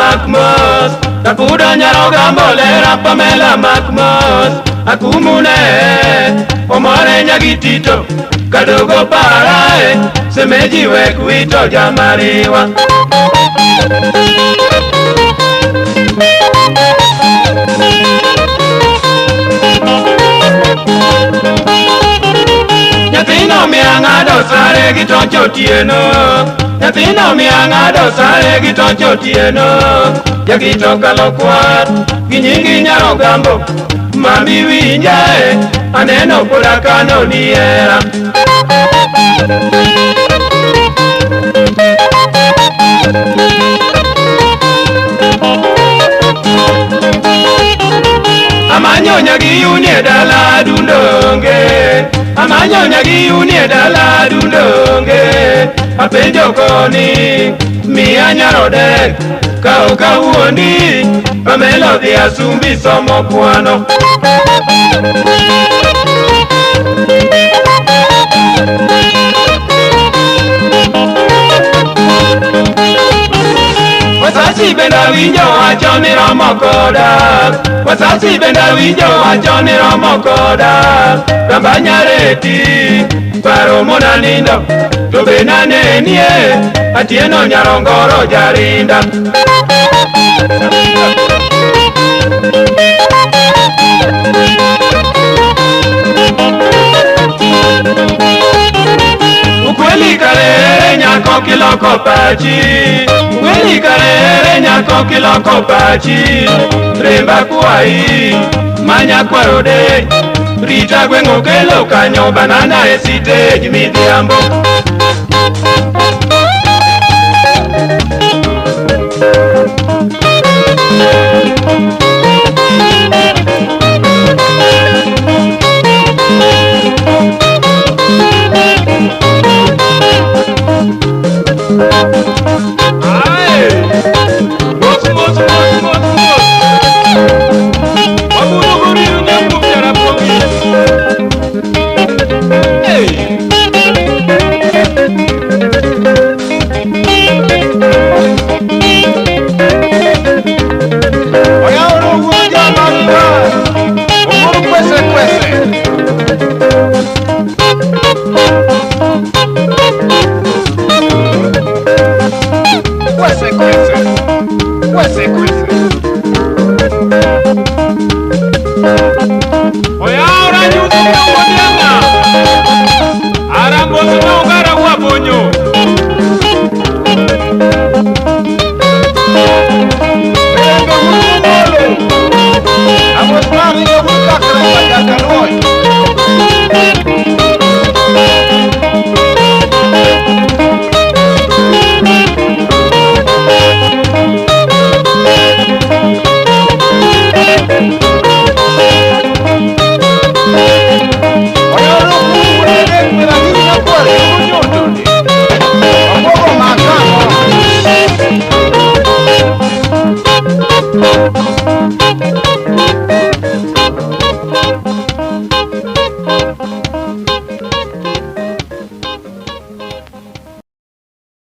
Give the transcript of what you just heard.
mak mos. Kapudo nyarogambo lera Pamela mak mos. Akumune omore nyagitito kadogo parae semeji wek wito jamariwa. Nyathino miya ng'ado sare gi toch otieno. Nyathino miya ng'ado sare gi toch otieno. Jagito kalo kwar gi nyingi nyarogambo. Mami winjae aneno koda kano ni hera. Amanyo nyagi unie dala dundonge. Amanyo nyagi unie dala dundonge. Apenjo koni miya nyarodek ka ok awuondi Pamela odhi Asumbi somo kwano. Wasasi bende awinjo wacho ni romo koda. Wasasi bende awinjo wacho ni romo koda. Ramba nyareti paro mona nindo to be nanenie Atieno nyarongoro jarinda. Ukweli karere nyako kiloko pachi. Ukweli karere nyako kiloko pachi. Remba kwai manya kwarode. Rita gweng' okelo kanyo banana e sitej midhiambo.